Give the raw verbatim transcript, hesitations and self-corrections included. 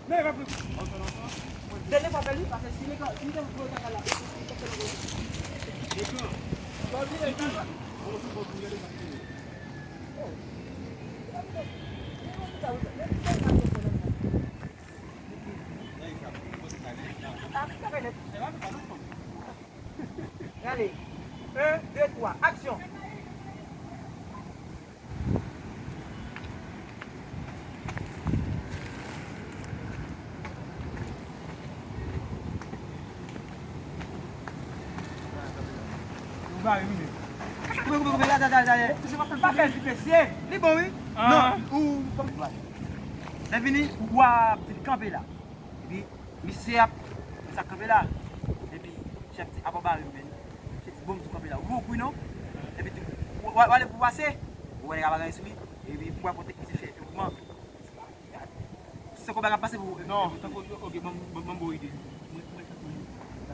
Dènye fwa fè li, paske si li ka, si li te voye kaka la, li te fè l. Allez, un, deux, trois, action. Ou bare wi menm. Koupe, koupe, koupe, la, la, la, la, la. Pa fè l vit mesye. Li bon wi. Ah. Non, ou, ou, lè vini, ou ap di l kanpe la. Epi, misye ap, misye ap kanpe la. Epi, chèf di, apa w bare wi menm. Chèf di, bon, m di w kanpe la. Ou bon kou non? Epi, di, w, w, w ale pou pase. Ou wè nèg la pa gen sou li. Epi, pou wè kote misye fè, epi, kouman. Se konba k ap pase pou. Non, tankou, ok, ban m, ban m, ban m ba w ide.